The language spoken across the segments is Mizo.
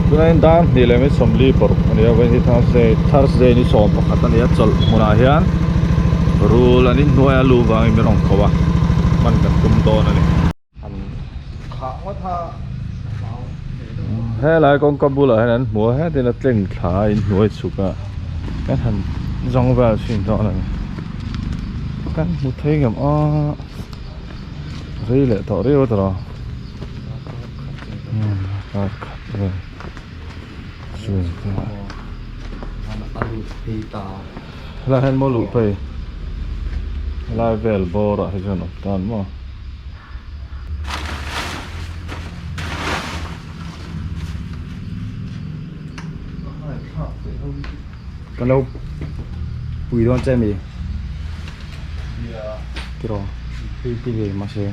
Tunah dar hnih leh minute 40 paruk a ni a vawiin hi Thursday Thursday ni 11 a ni a chawlh hmunah hian rul an inhnuai a luh vangin min rawn ko a hman kan tum dawn a ni. Helai kawngka bulah hian an hmu a hetin a tleng thla a inhnuai chhuk a kan han zawng vel thin dawn a ni kan hmu thei ngam a rei leh tawh riau tawh a khat vel helai hian maw luh phei helai vel bawr ah hi chuan awm tan maw. Ka lo pui dawn che mi tiraw hei ti ve mahse.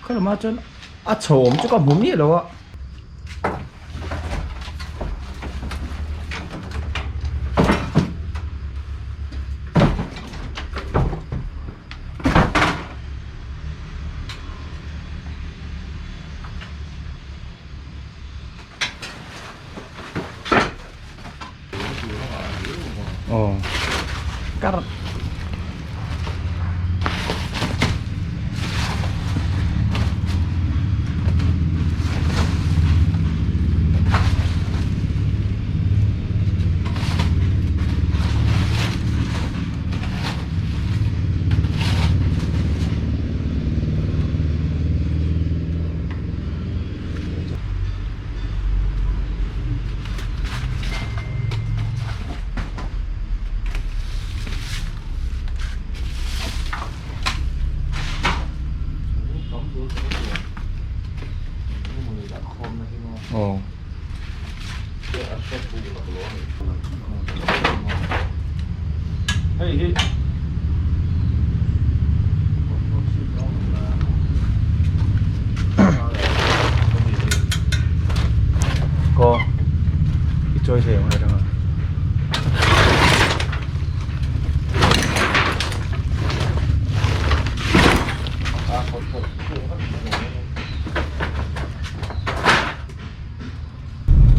Khalamah chuan a chho awm chu ka hmu miah lo a. Aw kar Aw. Hei hi. Ko i chawi thei ang atanga.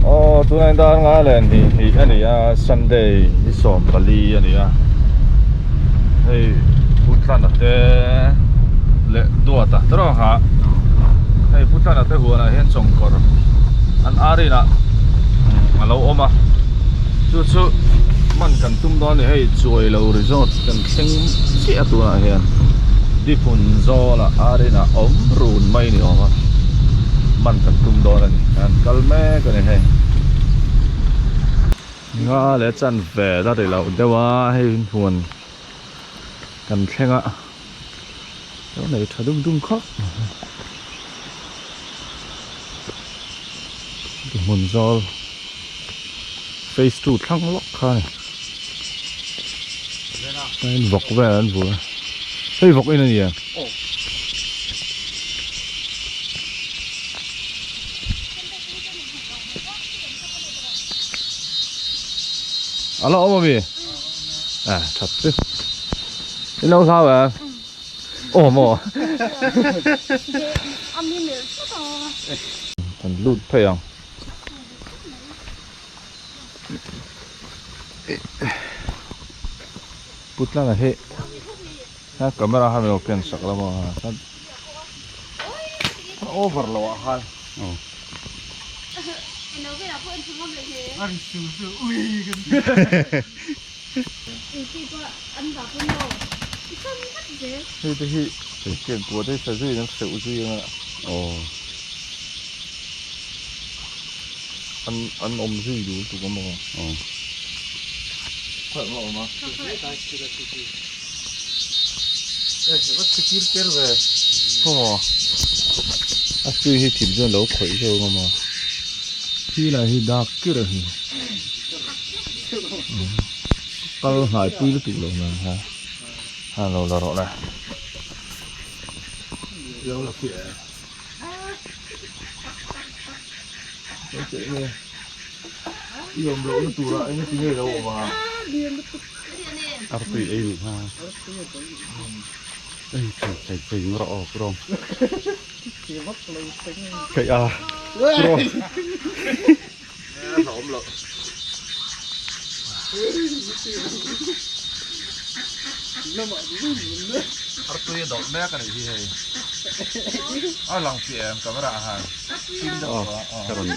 Aw tunah hian dar nga leh hnih hnih a ni a Sunday ni 14 a ni a hei Putlana te leh Duata te rawng ha hei Putlana te huanah hian chawngkawr an ar inah a lo awm a chu chu hman kan tum dawn a ni hei Chuailo resort kan thleng chiah a tunah hian Dihmun zawlah ar inah awm run mai ni awm a man kan tum dawn a ni an kal mek a ni hei nga leh chan ve la ri loh deuh a hei huan kan thleng a lo nei tha dum dum khawp. Hmun zawl phase two thlang lawk kha a ni tlaiin vawk vel an vul a hei vawk in a ni em? A la awm a mi? A that chu i lo hlau em? Aw maw? Kan lut phei ang. Putlana hi a camera kha min lo ken sak la maw a over lo ah khan. Hei te hi ken pua te hi sazu in an hreuh zui anga an an awm zui dul tuk a maw khawiah maw a awm a va chhe kir ker ve khaw maw a screen hi thim chuan lo khawih zeuh anga maw khi lai hi dak ker a ni. Kal hnai pui lutuk lo nan ha ha lo la rawh le lo la fiah e che nge i awm loh na turah eng ti nge lo awm a artui ei ni ha ei thei thei thei ngawr aw purong thei a purong Artui a dawlh mek a nih hi hei. A lang fiah em camera ah han thim deuh tawh a.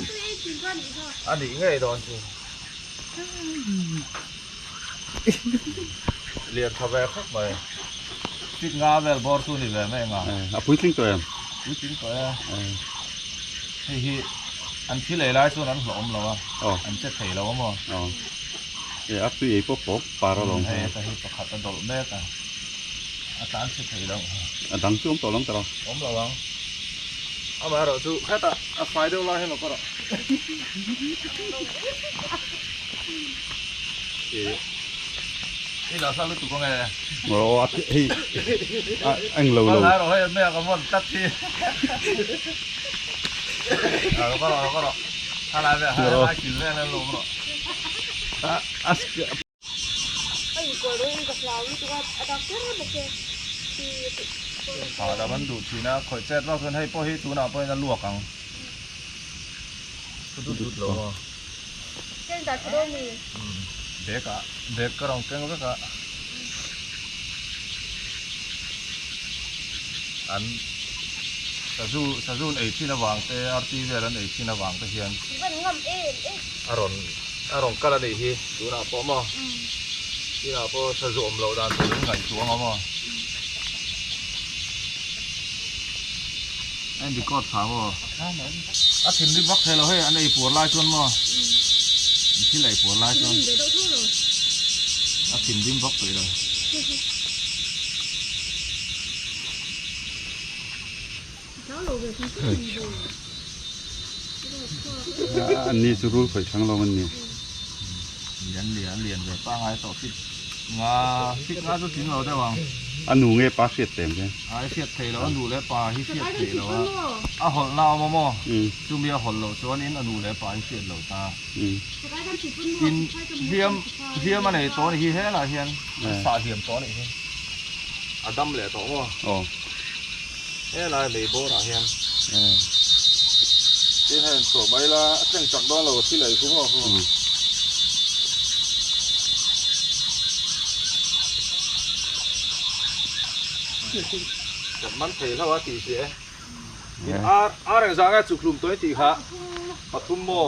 A nih ngei dawn chu. Lian tha ve khawp mai. Fit nga vel bawr chu ni ve mai anga. A puitling tawh em? Puitling tawh e. Hei hi an thil ei lai chuan an hlawh awm lo a, an che thei lo a maw? E a tui ei pawp pawp par alawm. Hei heta hi pakhat a dawlh mek a, a tlan che thei lo. A dang chu awm tawh lo ang ta lo. Awm lo ang. Amaherawh chu hetah a fai deuh lai hian lo ka rawh. I la hla lutuk ange. Aw a hei a eng lo lo. Lai rawh hei mei a ka vawn tlat hi. A ka rawh ka rawh. A lai vel a lai kil vel a lawm rawh. A a A lam an duh thin a khawih chet vak chuan hei pawh hi tunah pawhin a luak ang. Thu dut dut lo maw? Bag ah bag ka rawn keng vek a an sazu sazu an ei thin avang te arti vel an ei thin avang te hian a rawn a rawn kal a nih hi tunah pawh maw tunah pawh sazu awm loh dan tur in ngaihtuah ang a maw a in record thla maw a thinrim vak thei lo hei an ei puar lai chuan maw an thil ei puar lai chuan a thinrim vak peih lo. An ni chu rul khawih hrang lo an ni. Lian lian lian ve pangai tawh fit nga fit nga chu tling lo deuh ang. A nu nge pa hriat tem che. A i hriat theih loh a nu leh pa hi hriat theih loh a a hawlh na awm a maw chumi a hawlh loh chuan in a nu leh pa hi hriat loh ta. Tin hliam hliam a nei tawh a nih hi helaiah hian an sah hliam tawh a nih hi a dam leh tawh maw. Helai lei bawrah hian tin hei chhuah mai la a tleng chak dawn lo thil ei khu maw khu. Kan man thei hlauh a tih hliah e. Tin ar ar engzah nge chuk hlum tawh in tih kha pathum maw.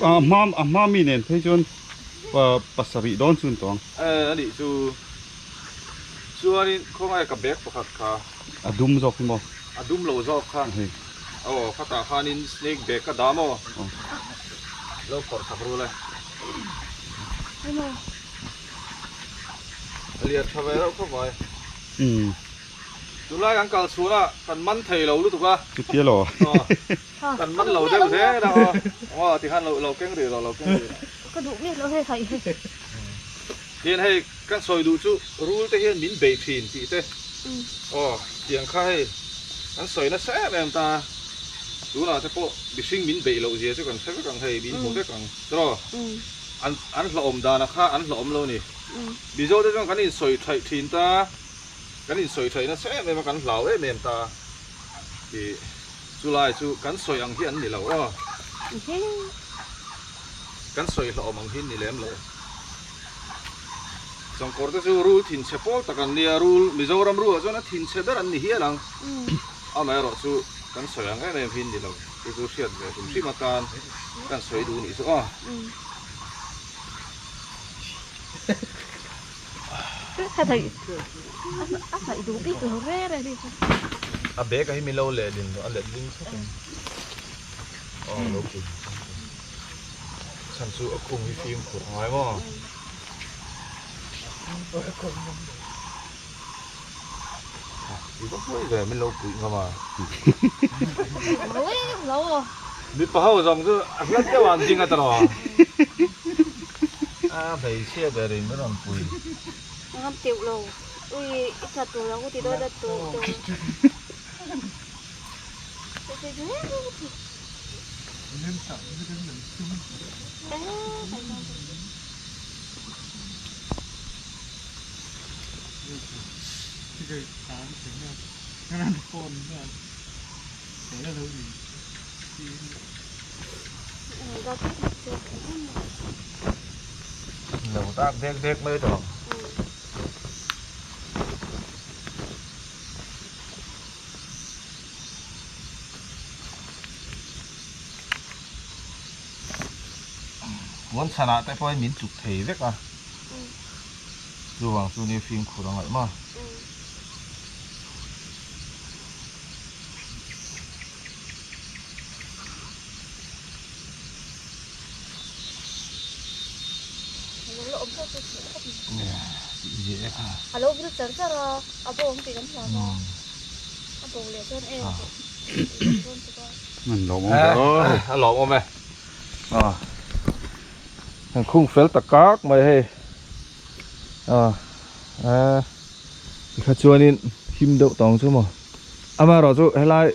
A hma a hma mi nen phei chuan pasarih dawn chu an tawng. E anih chu. Chuanin khawngaih ka bag pakhat kha. A dum zawk hi maw? A dum lo zawk kha. Aw khatah khanin snake bag ka dah maw? Lo phawrh chak rul e. A lian tha ve reuh khawp mai. Tunlai kan kal chhun a, kan man thei lo lutuk a. Chutia lo. Kan man lo deuh zel a aw. Aw tikhan lo lo keng rih lo lo keng rih lo. Ka duh miah lo hei hai. Tihian hei kan sawi duh chu rul te hian min bei thin tih te. Aw tiang kha hei kan sawi nasa em em ta. Tunah te pawh mihring min beih loh zia chu kan hre vek ang hei min hmu vek ang tiraw. An an hlauhawm danah kha an hlauhawm lo ni. Mizo te chuan kan insawi thaih thin ta. Kan insawi thaih nasa em em a, kan hlau em em ta tih chulai chu kan sawi ang hi an ni lo aw. Kan sawi hlauhawm ang hi an ni lem lo. Chawngkawr te chu rul thinchhe pawl tak an nia, rul Mizoram rulah chuan a thinchhe ber an ni hial ang. Amaherawh chu kan sawi ang em em hi an ni lo. Chu chu hriat ve hrim hrim atan kan sawi duh nih chu aw. A bag a hi min lo lehlin a let ling thawk in aw lo pui chhan chu a khung hi fimkhur a ngai maw. I va hmuai ve min lo puih ngam a. Mipa ho zawng chu a hlat deuh ah an ding a tawh a. A hmeichhia ber in min rawn pui. Ngam teuh lo. Ui i that tur lo ti dawn a tawh tawh. Lo tak dek dek mai tawh. Puan chhanah te pawhin min chuk thei vek a. Chuvang chu ni fimkhur a ngaih maw? A lo vil char char a, a bo ang tih kan hlau a, a bo leh chuan em An lawmawm ve aw. A lawmawm e. An khung fel tak kak mai hei a tikha chuanin him deuh tawng chu maw amaherawh chu helai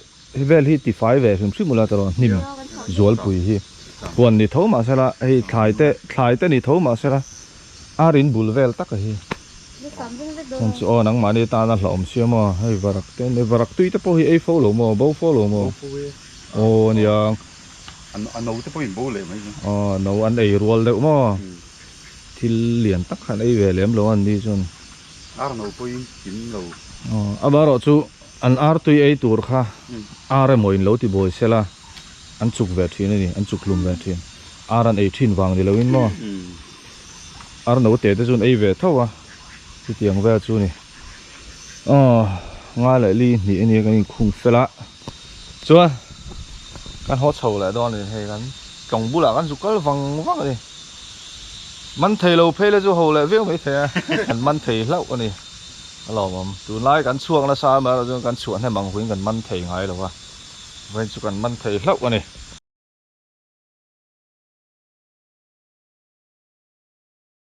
vel hi tifai ve hrim hrim ula tawh hnim zualpui hi huan ni tho mahsela hei thlai te thlai te ni tho mahsela ar in bul vel tak a hi chuan chu aw nangmahni tana hlauhawm sia maw hei varak te varak tui te pawh hi ei fo lo maw bo fo lo maw aw ania. A no te pawh in bo leh mai chu. Aw no an ei rual deuh maw? Thil lian tak kha an ei ve lem lo a an ni chuan. Ar no pawhin kim lo. Aw amaherawh chu an ar tui ei tur kha ar emaw in lo ti buai sela an chuk ve thin a ni, an chuk hlum ve thin. Ar an ei thin vang ni loin maw? Ar no te te chu an ei ve tho a, chutiang vel chu a ni. Aw ngai leh li hnih a nia kan inkhung fel a. Chuan kan haw chho leh dawn a ni hei kan tlawng bulah kan zu kal vang vang a ni man thei lo phei la chu ho leh viau mai thei a kan man thei hlauh a ni a lawmawm tunlai kan chhuak nasa amaherawh chuan kan chhuah hnem ang huin kan man thei ngai lo a vawiin chu kan man thei hlauh a ni.